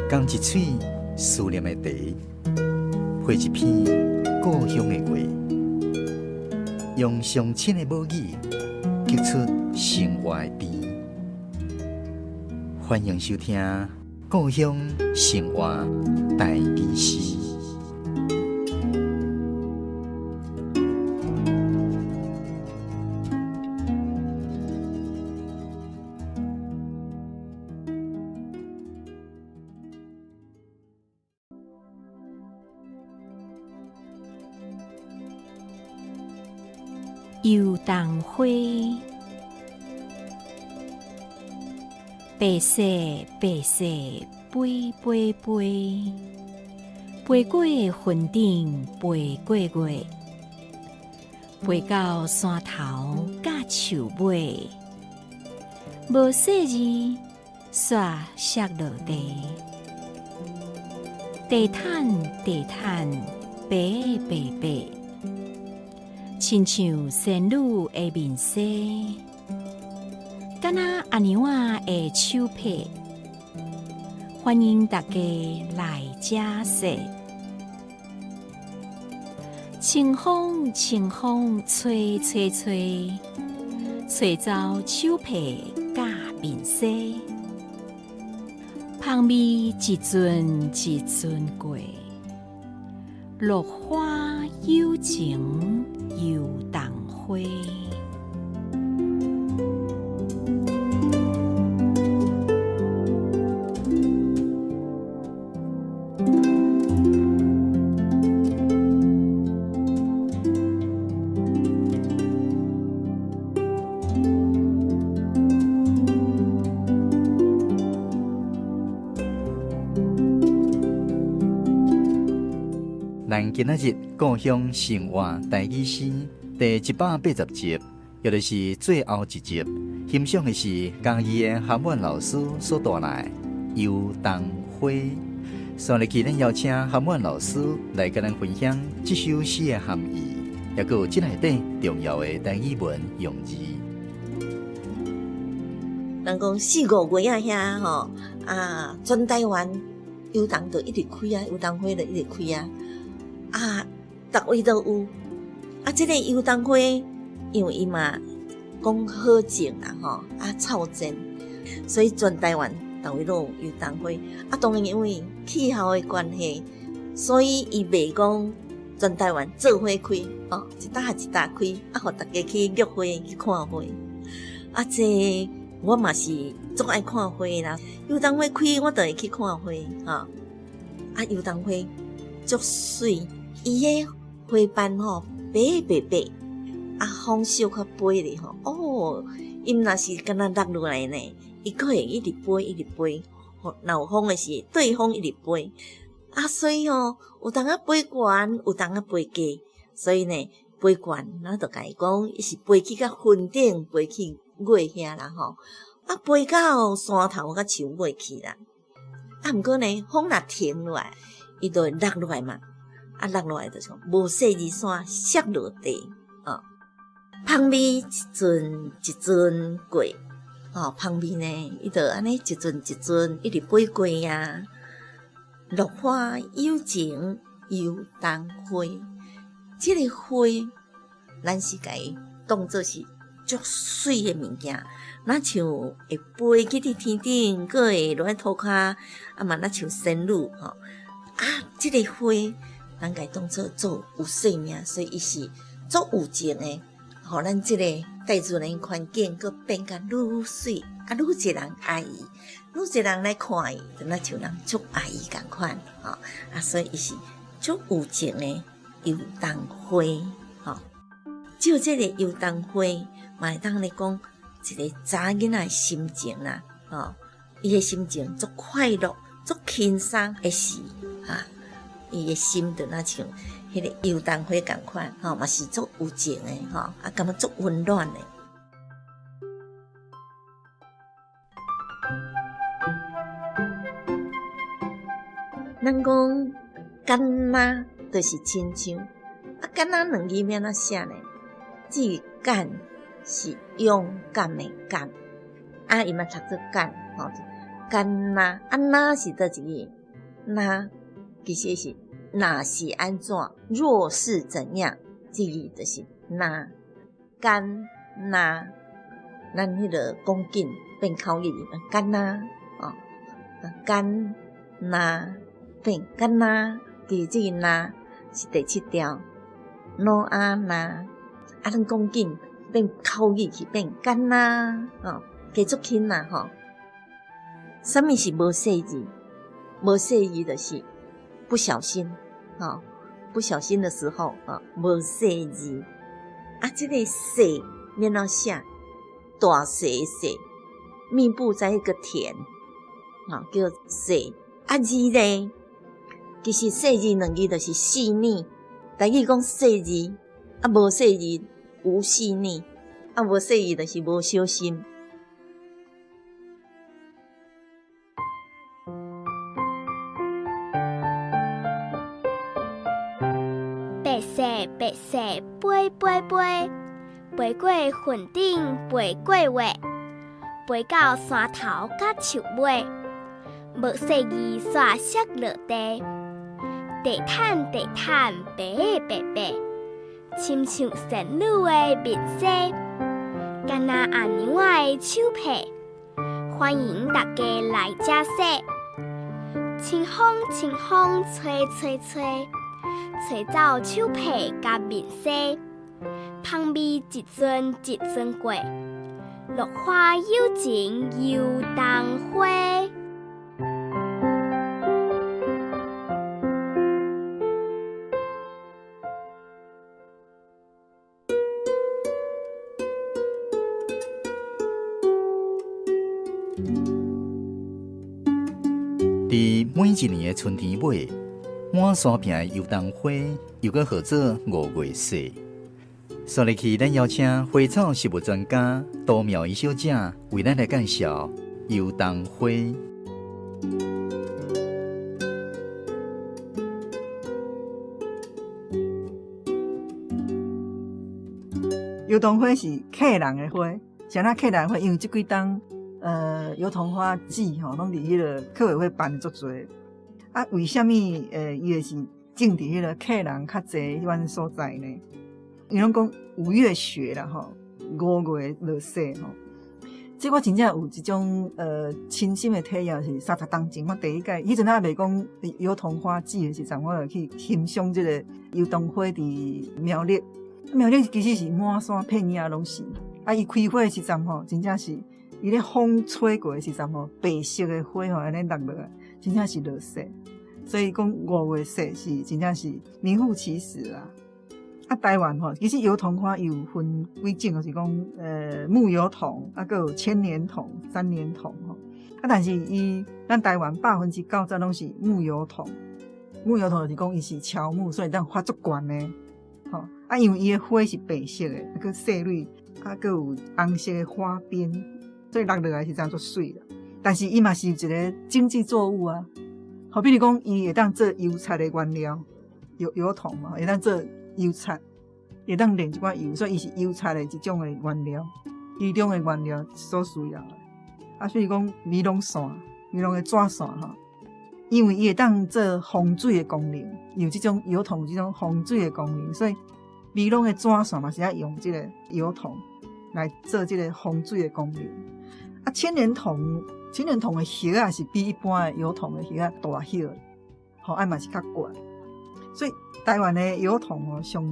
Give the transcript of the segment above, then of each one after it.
仝一喙思念的茶，配一篇故鄉的話，用上親的母語，激出生活的甜。歡迎收聽《故鄉生活台語詩》。油桐花，白雪白雪飞飞飞，飞过云顶飞过月，飞到山头佮树尾，无细腻煞摔落地，地毯地毯白白白。親像仙女的面紗，敢若阿娘仔的手帕，歡迎大家來這踅。清風清風吹吹吹，吹走手帕佮面紗，芳味一陣一陣過，落花有情油桐花。咱今仔日故鄉生活台語詩第180集，也就是最後一集，欣賞的是嘉義的韓婉老師所帶來的《油桐花》。煞落去，咱邀請韓婉老師來佮咱分享這首詩的含義，抑閣有這內底重要的台語文用字。人講四五月仔遐吼，啊，全台灣油桐就一直開啊，油桐花就一直開啊，啊，逐位都有。啊，這個油桐花，因為伊嘛講好種啦吼，啊，臭種，所以全台灣逐位攏有油桐花。啊，當然因為氣候的關係，所以伊袂講全台灣做伙開，哦，一搭一搭開，啊，予大家去約花去看花。啊，這我嘛是足愛看花啦，油桐花開，我就會去看花，吼。啊，油桐花足媠，伊的花瓣吼白白白，啊，風小可飛咧吼，哦，伊毋若是敢若落落來呢，伊閣會一直飛一直飛，若有風的時，對風一直飛。啊，所以吼，有當仔飛懸，有當仔飛低，所以呢，飛懸，咱就共伊講，伊是飛去到雲頂，飛去月遐啦吼，啊，飛到山頭佮樹尾去啦。啊，毋過呢，風若停落來，伊就會落落來嘛。啊，落落來就是無細膩山摔落地，哦，芳味一陣一陣過，哦，芳味呢，伊就按呢一陣一陣一直飛過啊。落花有情油桐花，這個花，咱是共伊當做是足媠的物件，若像會飛去佇天頂，閣會落來塗跤，啊嘛若像仙女吼。啊，這個花，咱共伊當做做有生命，所以伊是足有情的，予咱這個大自然環境閣變甲愈媠，啊，愈濟人愛伊，愈濟人來看伊，就若像人足愛伊仝款，吼，啊，所以伊是足有情的油桐花，吼。照這個油桐花，嘛會當來講一個查囡仔的心情啦，吼，伊的心情足快樂、足輕鬆的時，啊，伊的心就若像彼個油桐花仝款，吼，嘛是足有情的，吼，啊，感覺足溫暖的。咱講敢若就是親像，啊，敢若兩字欲按怎寫呢？這個敢是勇敢的敢，啊，伊嘛讀做敢，吼，敢若，啊，若是佗一字？若其實是若是按怎，若是怎樣，這字就是若敢若，咱彼个講緊變口語，敢若哦，敢若變敢若，其實這个若是第七調，喏啊若，啊咱講緊變口語去變敢若哦，加足輕啦吼。啥物是無細意？無細意就是不小心，吼，不小心的時候啊，無細意。啊，這個細欲按怎寫？大細的細，密布在一個田，啊，叫細。啊字呢，其實細字兩字就是細膩。台語講細字，啊無細意，無細膩，啊無細意就是無小心。白雪白雪飛飛飛，飛過雲頂飛過月，飛到山頭佮樹尾，無細意煞摔落地，地毯地毯白白白，親像仙女的面紗，敢若阿娘仔的手帕，歡迎大家來遮洗。清風清風吹吹吹，吹走手帕佮面紗，香味一陣一陣過，落花有情油桐花。佇每一年的春天尾，滿山坪的油桐花又閣號做五月雪。煞落去，咱邀請花草植物專家杜妙儀小姐為咱來介紹油桐花。油桐花是客人的花，啥物客人的花？因為這幾冬，油桐花季吼，攏佇彼个客委會辦足濟。啊，為啥物？伊會是種佇彼个客人較濟彼款所在呢？伊攏講五月雪啦吼，五月落雪吼。這我真正有一種親身的體驗，是30冬前我第一屆，彼陣還袂講油桐花季的時陣，我就去欣賞這个油桐花佇苗栗。苗栗其實是滿山遍野攏是，啊，伊開花的時陣吼，真正是伊咧風吹過的時陣吼，白色的花吼，按呢落落來，真正是落雪。所以講五月雪是真正是名副其實啦。啊，台灣吼，其實油桐花有分幾種，就是講木油桐，啊，閣有千年桐、三年桐吼。啊，但是伊咱台灣90%攏是木油桐，木油桐就是講伊是喬木，所以當發足懸的。吼，啊，因為伊的花是白色的，啊，閣細蕊，啊，閣有紅色的花邊，所以落落來是真足媠啦。但是伊嘛是一个經濟作物啊，好比如講，伊會當做油漆的原料，油桐嘛，會當做油漆，會當煉一寡油，所以伊是油漆的一種的原料，其中的原料所需要的。啊，所以講美濃線，美濃的紙線吼，因為伊會當做防水的功能，有這種油桐這種防水的功能，所以美濃的紙線嘛是愛用這個油桐來做這個防水的功能。啊，千年桐，千年桐的葉仔是比一般的油桐的葉仔大葉，吼，啊嘛是較懸。所以台灣的油桐哦，上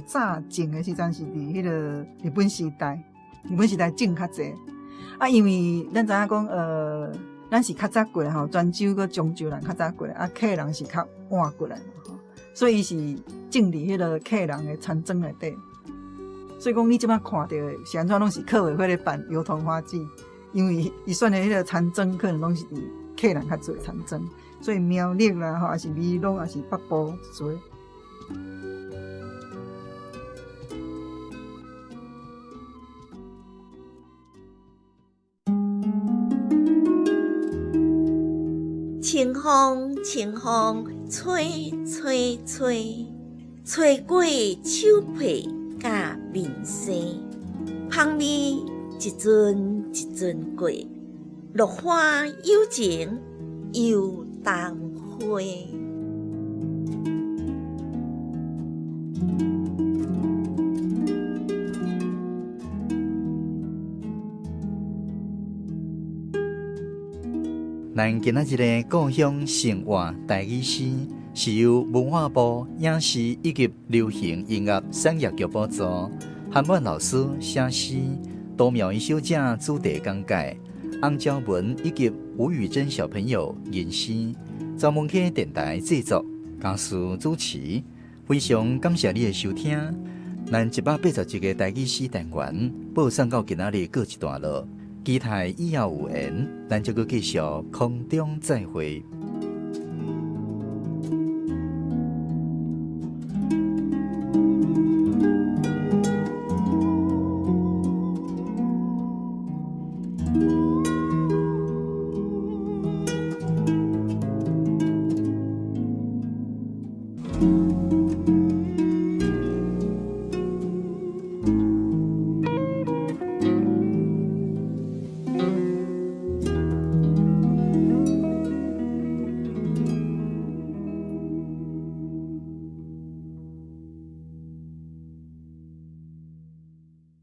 早種的時陣是佇彼个日本時代，日本時代種較濟。啊，因為咱知影講，咱是較早過來吼，泉州閣漳州人較早過來，啊，客人是較晚過來嘛，吼，所以伊是種佇彼个客人的田莊內底。所以講，你這擺看著的是按怎攏是客委會咧辦油桐花季，因為伊選的彼个田莊可能攏是佇客人較濟田莊，所以苗栗啦吼，還是美濃，還是北部濟。清風清風吹吹吹，吹過手皮佮面紗，香味一陣一陣過，落花有情又桐花。花。咱今仔日的故鄉生活台語詩，是由文化部影視以及流行音樂產業局補助，韓婉老師寫詩，杜妙儀小姐主題講解，翁昭文以及吳宇珍小朋友吟詩，曹文溪電台製作，家事主持，非常感謝你的收聽。咱181個台語詩單元播送到今仔日告一段落，期待以後有緣，咱再閣繼續空中再會。